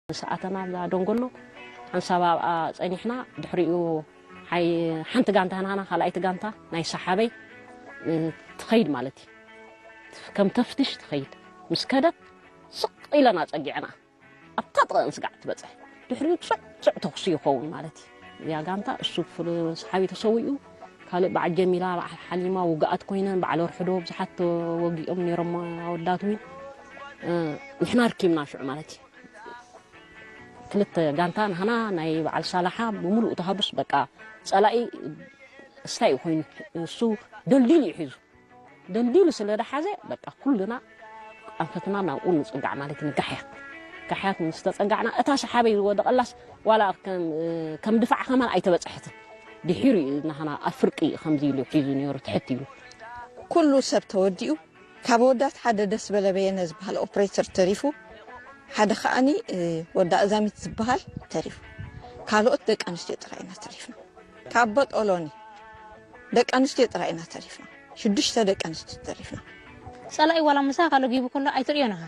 ምስ ኣተና ኣብዛ ደንጎሎ ሓንሳብ ኣብኣ ጸኒሕና፣ ድሕሪኡ ሓይ-፣ ሓንቲ ጋንታ ናህና፣ ካልኣይቲ ጋንታ ናይ ሰሓበይ፣ እ፣ ትኸይድ ማለት እዩ። ከም ተፍትሽ ትኸይድ። ምስ ከደት ስቕ ኢለን ኣጸጊዕና ኣብታ ጥቕእን ስጋዕ ትበጽሕ። ድሕሪኡ ጽዕ ጽዕ ተኹሲ ይኸውን ማለት እዩ። እዚኣ ጋንታ እሱ ፍል-፣ ሰሓቢ ተሰዊኡ፣ ካልእ በዓል ጀሚላ፣ በዓል ሓሊማ ውግኣት ኮይነን፣ በዓል ወርሕዶ ብዙሓት ተወጊኦም ነይሮም ኣወዳት እውን። እ፣ ንሕና ርኪብና ሽዑ ማለት እዩ። ክልተ ጋንታ ንሃና ናይ በዓል ሳላሓ ብምሉእ ተሃዱስ በቃ ጸላኢ ስታይ እዩ ኮይኑ እሱ ደልዲሉ እዩ ሒዙ። ደልዲሉ ስለ ደሓዘ በቃ ኩልና ኣንፈትና ናብኡ ንጽጋዕ ማለት እዩ። ንጋሕያት፣ ጋሕያት ምስ ተጸጋዕና እታ ሰሓበይ ዝወደቐላስ ዋላ ከም፣ ከም ድፋዕ ከማን ኣይተበጽሐትን። ድሒሩ እዩ ናህና ኣብ ፍርቂ ከምዚ ኢሉ ሒዙ ነይሩ ትሕት ኢሉ። ኩሉ ሰብ ተወዲኡ ካብ ኣወዳት ሓደ ደስ በለ በየነ ዝበሃል ኦፕሬተር ተሪፉ፣ ሓደ ከኣኒ፣ እ፣ ወዲ ኣዛሚት ዝበሃል ተሪፉ። ካልኦት ደቂ ኣንስትዮ ጥራይ ኢና ተሪፍና። ካብ ቦጦሎኒ ደቂ ኣንስትዮ ጥራይ ኢና ተሪፍና። ሽዱሽተ ደቂ ኣንስትዮ ተሪፍና። ጸላኢ ዋላ ምሳኻ ለጊቡ ከሎ ኣይትርእዮን ኢኻ።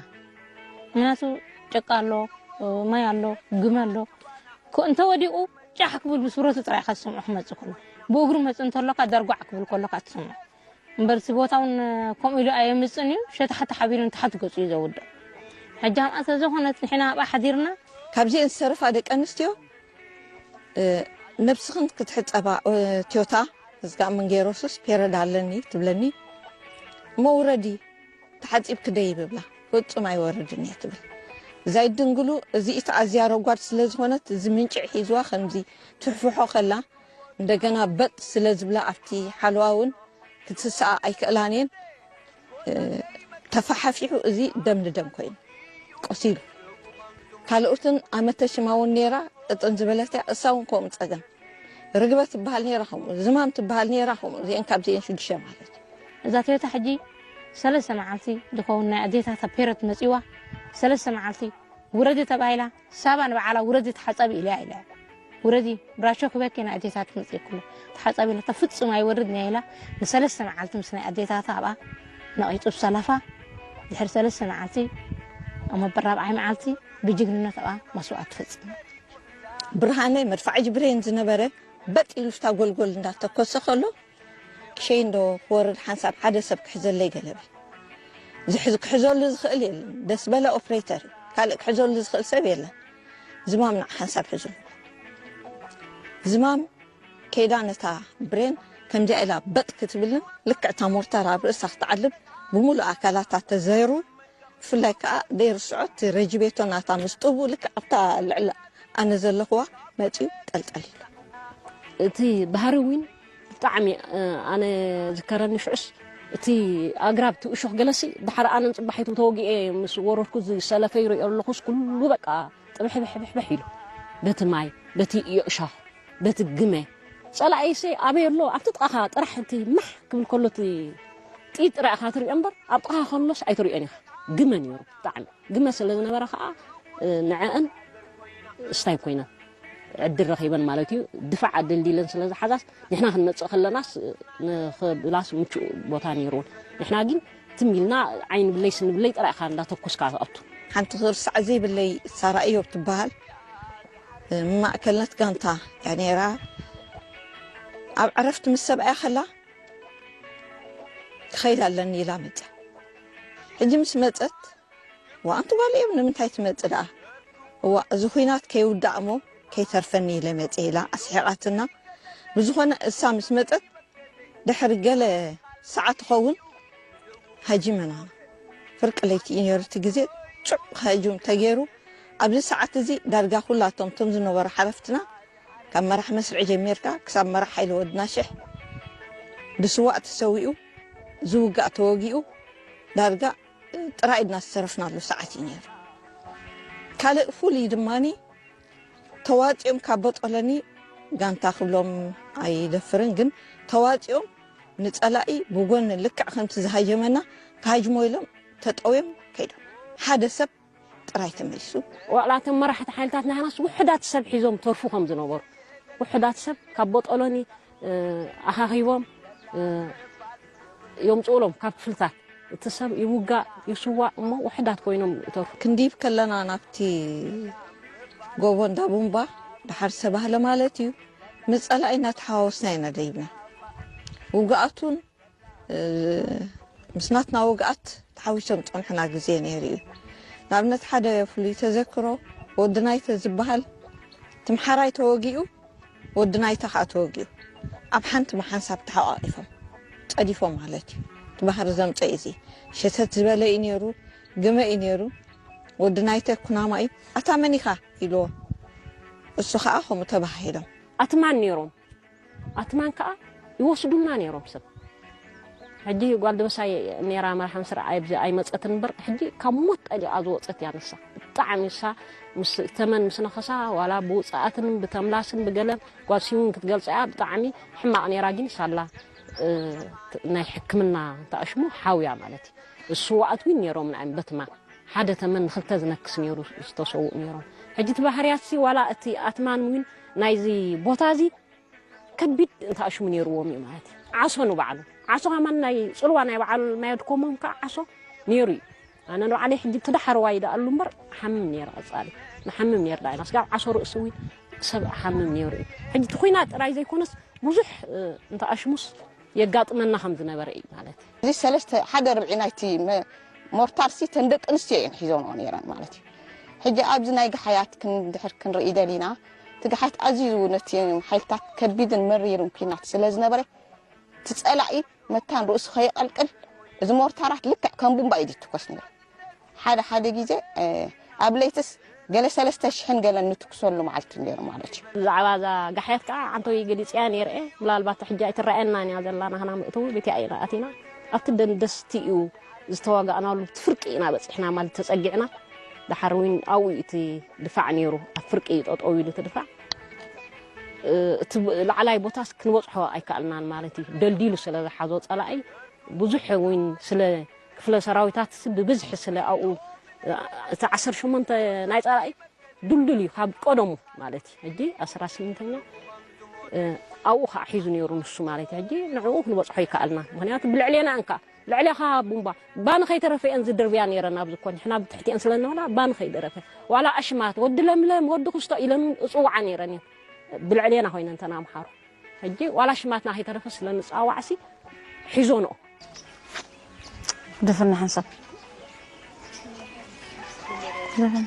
ምኽንያቱ ጭቃ ኣሎ፣ ማይ ኣሎ፣ ግመ ኣሎ። ኮ-፣ እንተ ወዲቑ ጫሕ ክብል ብስብረቱ ጥራይ ኢኻ ትሰምዖ ክመጽእ ከሎ። ብእግሩ መጽእ እንተሎካ ዳርጓዕ ክብል ከሎካ ትሰምዖ። እምበርሲ ቦታ እውን ከምኡ ኢሉ ኣየምጽእን እዩ። ሸታሕቲ ሓቢሩ ንታሕቲ ገጹ እዩ ዘውድቕ። ሕጂ ኣብኣ ተዘኾነት ንሕና ኣብኣ ሓዲርና። ካብዚአን ዝተረፋ ደቂ ኣንስትዮ፣ እ፣ ነብስኽን ክትሕጸባ፣ እ፣ ትዮታ፣ እዝጋ መንጌሮስስ ፔረድ ኣለኒ ትብለኒ። መውረዲ ተሓጺብክ ደይ ብብላ፣ ፍጹም ኣይወርድን እየ ትብል። እዛ ይድንግሉ፣ እዚ እታ ኣዝያ ረጓድ ስለ ዝኾነት፣ እዚ ምንጭዕ ሒዝዋ ከምዚ ትሕፍሖ ከላ፣ እንደገና በጥ ስለ ዝብላ ኣብቲ ሓለዋ እውን ክትስስኣ ኣይክእላን እየን። እ፣ ተፋሓፊሑ እዚ ደም ንደም ኮይኑ ቆሲሉ። ካልኦትን ኣመተ ሽማ እውን ነይራ፣ ቅጥን ዝበለት እያ፣ እሳ እውን ከምኡ ጸገም። ርግበ ትበሃል ነይራ ከምኡ፣ ዝማም ትበሃል ነይራ ከምኡ፣ እዚአን ካብዚአን ሽዱሽተ ማለት እዩ። እዛ ቶዮታ ሕጂ ሰለስተ መዓልቲ ዝኸውን ናይ ኣዴታት ኣብ ፔረድ መጺዋ፣ ሰለስተ መዓልቲ ውረዲ ተባሂላ፣ ሳባ ንበዓላ ውረዲ ተሓጸቢ ኢለያ ኢለያ። ውረዲ፣ ብራሾ ክበኪ ናይ ኣዴታት መጽእ ኩሉ ተሓጸቢ ኢላታ፣ ፍጹም ኣይወርድን እየ ኢላ፣ ንሰለስተ መዓልቲ ምስ ናይ ኣዴታታ ኣብኣ ነቒጹ ብሰለፋ፣ ድሕሪ ሰለስተ መዓልቲ፣ ኣብ መበል ራብዓይ መዓልቲ ብጅግንነት ኣብኣ መስዋእቲ ፈጺማ። ብርሃነ መድፋዕ እጅ ብሬን ዝነበረ በጥ ኢሉ ፍታ ጎልጎል እንዳተኮሰ ከሎ፣ ክሸይ እንዶ ክወርድ ሓንሳብ ሓደ ሰብ ክሕዘለይ ገለ በል። ዝሕዝ-፣ ክሕዘሉ ዝኽእል የለን። ደስ በለ ኦፕሬተር እዩ። ካልእ ክሕዘሉ ዝኽእል ሰብ የለን። ዝማም ንዓ ሓንሳብ ሕዙ። ዝማም ከይዳ ነታ ብሬን ከምዚኣ ኢላ በጥ ክትብልን ልክዕ እታ ሞርታር ኣብ ርእሳ ክትዓልብ ብምሉእ ኣካላታ ተዘይሩ፣ ብፍላይ ከኣ ደይርስዖ እቲ ረጅቤቶ ናታ ምስ ጡቡ ልክዕ ኣብታ ልዕሊ ኣነ ዘለኽዋ መጺኡ ጠልጠል ኢሉ። እቲ ባህሪ እውን ብጣዕሚ፣ እ፣ ኣነ ዝከረኒ ሽዑስ እቲ ኣግራብ እቲ እሾኽ ገለሲ ድሓር ኣነን ጽባሒቱ ተወጊኤ ምስ ወረድኩ ዝሰለፈ ይርእዮ ኣለኹስ ኩሉ በቃ ጥብሕብሕብሕብሕ ኢሉ በቲ ማይ በቲ እሾኽ በቲ ግመ። ጸላኢሰ ኣበይ ኣሎ? ኣብቲ ጥቓኻ ጥራሕ እቲ ማሕ ክብል ከሎ እቲ ጥይት ጥራይ ኢኻ ትሪኦ እምበር ኣብ ጥቓኻ ከሎስ ኣይትሪኦን ኢኻ። ግመ ነይሩ ብጣዕሚ። ግመ ስለ ዝነበረ ኸኣ፣ እ፣ ንዐአን ስታይ ኮይነን ዕድል ረኺበን ማለት እዩ። ድፋዕ ኣደልዲለን ስለ ዝሓዛስ ንሕና ክንመጽእ ከለናስ ንኽብላስ ምቹእ ቦታ ነይሩን። ንሕና ግን ትም ኢልና ዓይኒ ብለይ ስኒ ብለይ ጥራይ ኢኻ እንዳተኮስካ ትኣቱ። ሓንቲ ክርሳዕ ዘይብለይ ሳራ እዮብ ትበሃል፣ እ፣ ማእከልነት ጋንታ እያ ነይራ። ኣብ ዕረፍቲ ምስ ሰብኣያ ከላ ክኸይድ ኣለኒ ኢላ መጽያ። ሕጂ ምስ መጸት፣ "ዋ፣ ኣንቲ ጓል እዮም፣ ንምንታይ ትመጽእ ደኣ?" "እዋ፣ እዚ ኹናት ከይውዳእ እሞ ከይተርፈኒ ኢለ መጽየ" ኢላ ኣስሒቓትና። ብዝኾነ፣ እሳ ምስ መጸት፣ ድሕሪ ገለ ሰዓት ትኸውን ሃጂመናና። ፍርቂ ለይቲ እዩ ነይሩ እቲ ግዜ፣ ጩዕ ሃጁም ተገይሩ። ኣብዚ ሰዓት እዚ ዳርጋ ኩላቶም እቶም ዝነበሩ ሓለፍትና፣ ካብ መራሕ መስርዕ ጀሚርካ ክሳብ መራሕ ሓይሊ ወድና ሽሕ፣ ብስዋእ ተሰዊኡ፣ ዝውጋእ ተወጊኡ፣ ዳርጋ ጥራይ ኢድና ዝተረፍናሉ ሰዓት እዩ ነይሩ። ካልእ ፍሉይ ድማኒ፣ ተዋጺኦም ካብ ቦጦሎኒ፣ ጋንታ ክብሎም ኣይደፍርን፣ ግን ተዋጺኦም ንጸላኢ ብጎኒ ልክዕ ከምቲ ዝሃጀመና ክሃጅሞ ኢሎም ተጠውዮም ከይዶም። ሓደ ሰብ ጥራይ ተመሊሱ። ዋላ እቶም መራሕቲ ሓይልታት ናህናስ ውሑዳት ሰብ ሒዞም ተርፉ ከም ዝነበሩ፣ ውሑዳት ሰብ ካብ ቦጦሎኒ፣ እ፣ ኣኻኺቦም፣ እ፣ የምጽኡሎም ካብ ክፍልታት። እቲ ሰብ ይውጋእ፣ ይስዋእ እሞ ውሑዳት ኮይኖም ይተርፉ። ክንድይብ ከለና ናብቲ ጎቦ እንዳ ቡምባ ድሓር ዝተባህለ ማለት እዩ። ምስ ጸላኢ እናተሓዋወስና ኢና ደይብና። ውግኣቱን፣ እ፣ ምስ ናትና ውግኣት ተሓዊሶም ጸንሑና ግዜ ነይሩ እዩ። ንኣብነት ሓደ ፍሉይ ተዘክሮ፣ ወዲ ናይተ ዝበሃል ትምሓራይ ተወጊኡ፣ ወዲ ናይተ ከኣ ተወጊኡ። ኣብ ሓንቲ መሓንሳብ ተሓቋቒፎም፣ ጸዲፎም ማለት እዩ። እቲ ባህሪ ዘምጸ እዩ እዚ። ሸተት ዝበለ እዩ ነይሩ፣ ግመ እዩ ነይሩ። ወዲ ናይተ ኩናማ እዩ። "ኣታ መን ኢኻ?" ኢልዎ። እሱ ከኣ ከምኡ ተባሂሎም። ኣትማን ነይሮም። ኣትማን ከኣ ይወስዱልና ነይሮም ሰብ። ሕጂ ጓል ደበሳይ ነይራ መርሓ ምስራኣ ኣብዚ ኣይመጸትን እምበር፣ ሕጂ ካብ ሞት ጠሊቓ ዝወጸት እያ ንሳ። ብጣዕሚ ንሳ ምስ ተመን ምስ ነኸሳ፣ ዋላ ብውጽኣትን ብተምላስን ብገለን ጓል ሲውን ክትገልጻ እያ፣ ብጣዕሚ ሕማቕ ነይራ፣ ግን ሳላ፣ እ፣ ናይ ሕክምና እንተኣሽሙ ሓውያ ማለት እዩ። እሱ ዋኣት እውን ነይሮም ንዓም በትማን። ሓደ ተመን ንኽልተ ዝነክስ ነይሩ ዝተሰውኡ ነይሮም። ሕጂ እቲ ባህርያትሲ ዋላ እቲ ኣትማን እውን ናይዚ ቦታ እዚ ከቢድ እንተኣሽሙ ነይርዎም እዩ ማለት እዩ። ዓሶ ንባዕሉ። ዓሶ ከማን ናይ ጽልዋ ናይ በዓል ማይ ኣድኮሞም ከዓ ዓሶ ነይሩ እዩ። ኣነ ንባዕለይ ሕጂ እቲ ዳሕረዋይ ይደኣሉ እምበር ሓምም ነይረ ቀጻሊ። ንሓምም ነይር ደኣ ኢና። ስጋብ ዓሶ ርእሲ እውን ሰብ ሓምም ነይሩ እዩ። ሕጂ እቲ ኹናት ጥራይ ዘይኮነስ ብዙሕ፣ እ፣ እንተኣሽሙስ የጋጥመና ከም ዝነበረ እዩ ማለት እዩ። እዚ ሰለስተ፣ ሓደ ርብዒ ናይቲ መ-፣ ሞርታርሲ ተን ደቂ ኣንስትዮ እየን ሒዞንኦ ነይረን ማለት እዩ። ሕጂ ኣብዚ ናይ ጋሓያት ክንድሕር ክንርኢ ደሊና፣ እቲ ጋሓያት ኣዝዩ ነቲ ሓይልታት ከቢድን መሪርን ኲናት ስለ ዝነበረ፣ እቲ ጸላኢ መታን ርእሱ ከየቐልቅል፣ እዚ ሞርታራት ልክዕ ከም ቡምባ እዩ ዝትኮስ ነይሩ። ሓደ ሓደ ግዜ፣ እ፣ ኣብ ለይትስ ገለ ሰለስተ ሽሕን ገለን ንትኩሰሉ መዓልቲ ነይሩ ማለት እዩ። ብዛዕባ እዛ ጋሕያት ከዓ ዓንተወይ ገሊፅያ ነይረ እየ። ምናልባት ሕጂ ኣይትረኣየናን እያ ዘላ፣ ናህና ምእትው ቤትያ ኢና ኣቲና። ኣብቲ ደንደስቲ እዩ ዝተዋጋእናሉ፣ እቲ ፍርቂ ኢና በፂሕና ማለት ተፀጊዕና። ደሓር እውን ኣብኡ እዩ እቲ ድፋዕ ነይሩ፣ ኣብ ፍርቂ እዩ ጠጠው ኢሉ እቲ ድፋዕ። እ፣ እቲ ብ-፣ ላዕላይ ቦታስ ክንበፅሖ ኣይከኣልናን ማለት እዩ። ደልዲሉ ስለ ዝሓዞ ፀላኢ፣ ብዙሕ እውን ስለ ክፍለ ሰራዊታት ብብዝሒ ስለ ኣብኡ፣ እ፣ እቲ ዓሰርተ ሸሞንተ ናይ ፀላኢ ድልድል እዩ ካብ ቀደሙ ማለት እዩ። ሕጂ ኣስራ ስምንተኛ፣ እ፣ ኣብኡ ከዓ ሒዙ ነይሩ ንሱ ማለት እዩ። ሕጂ ንዕኡ ክንበፅሖ ይከኣልና። ምክንያቱ ብልዕሌና እንካ፣ ልዕሌኻ ቡምባ፣ ባን ከይተረፈ እየን ዝድርብያ ነይረን ኣብዚ ኮን። ንሕና ብትሕቲአን ስለ እንበላ ባን ከይደረፈ። ዋላ ኣሽማት፣ ወዲ ለምለም፣ ወዲ ክስቶ ኢለን እውን እፅውዓ ነይረን እየን። ብልዕሌና ኮይነን እተን ኣምሓሩ። ሕጂ ዋላ ሽማትና ከይተረፈ ስለ ንፃዋዕሲ ሒዞንኦ። ድፍን ሓንሳብ። ድፍን።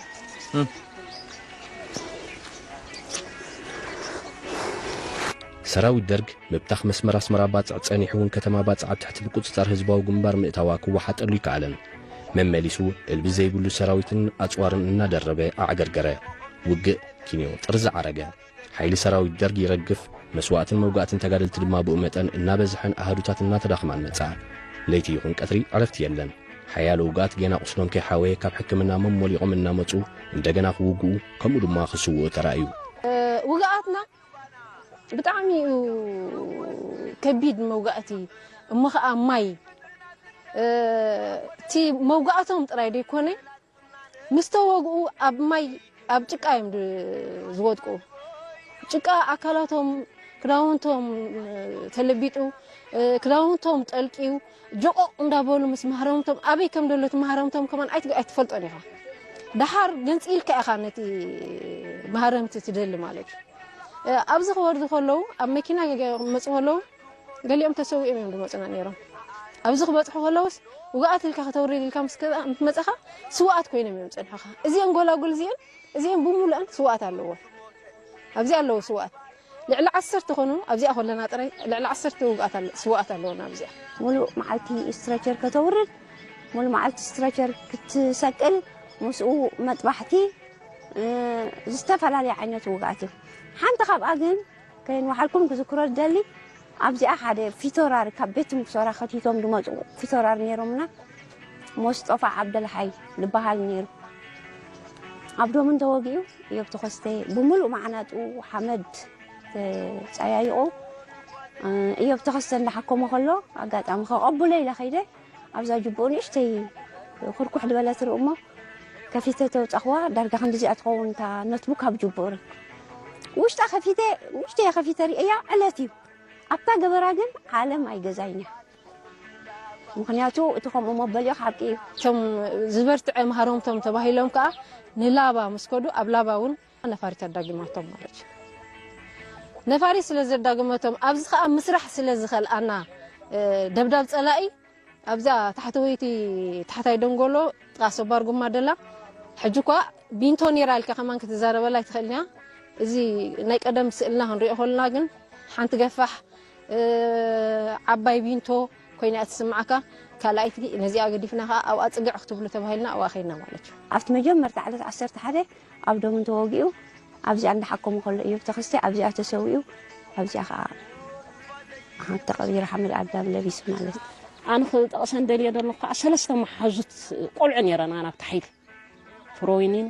ሰራዊት ደርግ ምብታኽ መስመር ኣስመራ ባጽዕ ጸኒሑ እውን ከተማ ባጽዕ ኣብ ትሕቲ ምቁጽጻር ህዝባዊ ግንባር ምእታዋ ክወሓጠሉ ኣይከኣለን። መመሊሱ እልቢ ዘይብሉ ሰራዊትን ኣጽዋርን እናደረበ ኣዕገርገረ። ውግእ ኪንዮ ጥርዚ ዓረገ። ሓይሊ ሰራዊት ደርግ ይረግፍ፣ መስዋእትን መውጋእትን ተጋደልቲ ድማ ብኡ መጠን እናበዝሐን ኣሃዱታት እናተዳኽማን መጽኣ። ለይቲ ይኹን ቀትሪ ዕረፍቲ የለን። ሓያሎ ውግኣት ጌና ቁስሎም ከይሓወየ ካብ ሕክምና መሞሊቖም እናመጹ እንደገና ክውግኡ ከምኡ ድማ ክስውኡ ተራእዩ። ውግኣትና ብጣዕሚ እዩ ከቢድ መውጋእቲ። እሞ ኸዓ ማይ፣ እቲ መውጋእቶም ጥራይ ደይኮነ፣ ምስ ተወግኡ ኣብ ማይ፣ ኣብ ጭቃ እዮም ድ-፣ ዝወድቁ። ጭቃ ኣካላቶም፣ ክዳውንቶም ተለቢጡ፣ ክዳውንቶም ጠልቅዩ፣ ጆቆቕ እንዳበሉ ምስ ማህረምቶም፣ ኣበይ ከም ደሎ እቲ ማህረምቶም ከማን ኣይት-፣ ኣይትፈልጦን ኢኻ። ደሓር ገንጺልካ ኢኻ ነቲ ማህረምቲ ትደሊ ማለት እዩ። ኣብዚ ክወርዱ ከለዉ፣ ኣብ መኪና ክመጹ ከለዉ፣ ገሊኦም ተሰዊኦም እዮም ዝመጹና ነይሮም። ኣብዚ ክበጽሑ ከለዉስ፣ ውግኣት ኢልካ ከተውርድ ኢልካ ምስ ከ-፣ ምስ መጻኻ፣ ስውኣት ኮይኖም እዮም ዝጸንሑኻ። እዚአን ጎላጉል እዚአን፣ እዚአን ብምሉአን ስውኣት ኣለዎ። ኣብዚ ኣለዉ ስውኣት። ልዕሊ ዓሰርተ ኮኑ፣ ኣብዚኣ ከለና ጥራይ ልዕሊ ዓሰርተ ውግኣት ኣለ-፣ ስውኣት ኣለዉና ኣብዚኣ። ሙሉእ መዓልቲ ስትረቸር ከተውርድ፣ ሙሉእ መዓልቲ ስትረቸር ክትሰቅል፣ ምስኡ መጥባሕቲ፣ እ፣ ዝተፈላለየ ዓይነት ውግኣት እዩ። ሓንቲ ካብኣ ግን ከይንወሓልኩም ክዝክሮ ዝደሊ፣ ኣብዚኣ ሓደ ፊቶራር ካብ ቤት ትምህርቲ ሶራ ከቲቶም ዝመፁ ፊቶራር ነይሮምና። ሞስጦፋ ዓብደልሓይ ዝበሃል ነይሩ። ኣብ ዶምን ተወጊኡ እዮብ ተኸስተ ብምሉእ መዓናጡ ሓመድ ተፀያይቑ፣ እዮብ ተኸስተ እንዳሓከሞ ከሎ ኣጋጣሚ ከቐብሎ ኢለ ከይደ ኣብዛ ጅብኡ ንእሽተይ ኩርኩሕ ዝበለት ርእ እሞ ከፊተ ተውፃኽዋ ዳርጋ ክንድዚኣ ትኸውን እታ ኖትቡክ ኣብ ጅብኡ ርኢ። ውሽጣ ከፊተ፣ ውሽጢ እየ ከፊተ ርእያ ዕለት እዩ። ኣብታ ገበራ ግን ዓለም ኣይገዛይን እያ። ምኽንያቱ እቲ ከምኡ መበሊኡ ሓቂ እዩ። እቶም ዝበርትዐ መሃሮምቶም ተባሂሎም ከዓ ንላባ ምስ ከዱ ኣብ ላባ እውን ነፋሪት ኣዳጊማቶም ማለት እዩ። ነፋሪት ስለ ዘዳግመቶም ኣብዚ ከዓ ምስራሕ ስለ ዝኸልኣና ደብዳብ ፀላኢ ኣብዛ ታሕተወይቲ ታሕታይ ደንጎሎ ጥቓ ሰባር ጉማ ደላ ሕጂ እኳ ቢንቶ ነይራ ኢልካ ከማን ክትዛረበላ ኣይትኽእልን እያ። እዚ ናይ ቀደም ስእልና ክንሪኦ ከለና ግን ሓንቲ ገፋሕ ዓባይ ቢንቶ ኮይና እያ ትስምዓካ። ካልኣይቲ ነዚኣ ገዲፍና ከዓ ኣብኣ ፅግዕ ክትብሉ ተባሂልና ኣብኣ ከይድና ማለት እዩ። ኣብቲ መጀመርታ ዕለት ዓሰርተ ሓደ ኣብ ዶምን ተወጊኡ ኣብዚኣ እንዳሓከሙ ከሎ እዩ ተኸስተ ኣብዚኣ ተሰዊኡ ኣብዚኣ ከዓ ተቐቢሩ ሓመድ ኣዳም ለቢሱ ማለት እዩ። ኣነ ክጠቕሰን ደልየ ዘለኹ ከዓ ሰለስተ መሓዙት ቆልዑ ነይረና ናብቲ ሓይሊ ፍሮይኒን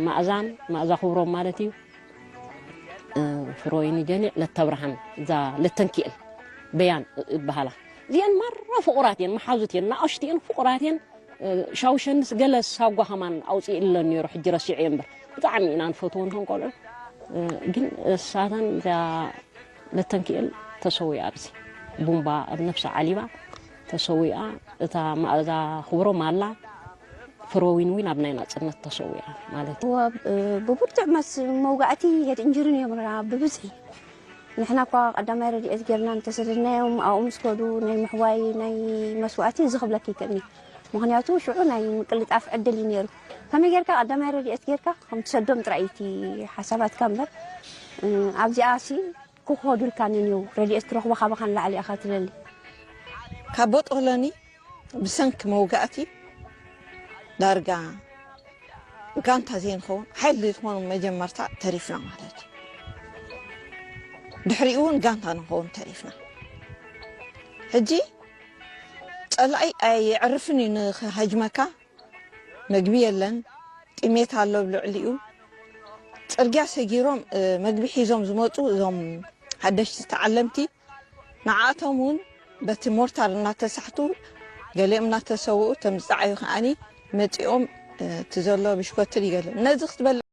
ማእዛን ማእዛ ክብሮም ማለት እዩ። ፍሮይኒ ጀኒዕ ለተብርሃን እዛ ለተንኪኤል በያን ይበሃላ። እዚአን ማራ ፍቑራት እየን፣ መሓዙት እየን፣ ናእሽቱ እየን፣ ፍቑራት እየን። ሻውሸንስ ገለ ሳጓ ከማን ኣውፅእለን ነይሩ፣ ሕጂ ረሲዐ እምበር ብጣዕሚ ኢና ንፈትወን እተን ቆልዑ። ግን እሳተን እዛ ለተንኪኤል ተሰዊኣ ኣብዚ ቡምባ ኣብ ነፍሳ ዓሊባ ተሰዊኣ። እታ ማእዛ ክብሮም ኣላ ፍሮዊን እውን ኣብ ናይ ናጽነት ተሰዊኣ ማለት እዩ። እወ፣ ብ-፣ ብብርቱዕ መስ-፣ መውጋእቲ የድእንጅርን እዮም ራ-፣ ብብዝሒ። ንሕና እኳ ቀዳማይ ረድኤት ጌርና እንተሰደድናዮም ኣብኡ ምስ ከዱ ናይ ምሕዋይ ናይ መስዋእቲ እዚ ክብለኪ ይክእልኒ። ምኽንያቱ ሽዑ ናይ ምቅልጣፍ ዕድል እዩ ነይሩ። ከመይ ጌርካ ቀዳማይ ረድኤት ጌርካ ከም ትሰዶም ጥራይ እዩ እቲ ሓሳባትካ እምበር፣ እ፣ ኣብዚኣ ሲ ክኸዱልካን እዮም። ረድኤት ትረኽቦ ካባኻ ንላዕሊ ኢኻ ትደሊ። ካብ ቦጦሎኒ ብሰንኪ መውጋእቲ ዳርጋ ጋንታ ዘይንኸውን ሓይሊ ዘይትኾኑ መጀመርታ ተሪፍና ማለት እዩ። ድሕሪኡ እውን ጋንታ ንኸውን ተሪፍና። ሕጂ ጸላኢ ኣየዕርፍን እዩ ንኽሃጅመካ። መግቢ የለን፣ ጥሜት ኣሎ ኣብ ልዕሊኡ። ጽርግያ ሰጊሮም፣ እ፣ መግቢ ሒዞም ዝመጹ እዞም ሓደሽቲ ተዓለምቲ፣ ንዓኣቶም እውን በቲ ሞርታር እናተሳሕቱ፣ ገሊኦም እናተሰውኡ፣ እቶም ዝጸዓዩ ከኣኒ መጺኦም፣ እ፣ እቲ ዘሎ ብሽኮትን ይገለ። ነዚ ክትበልዕ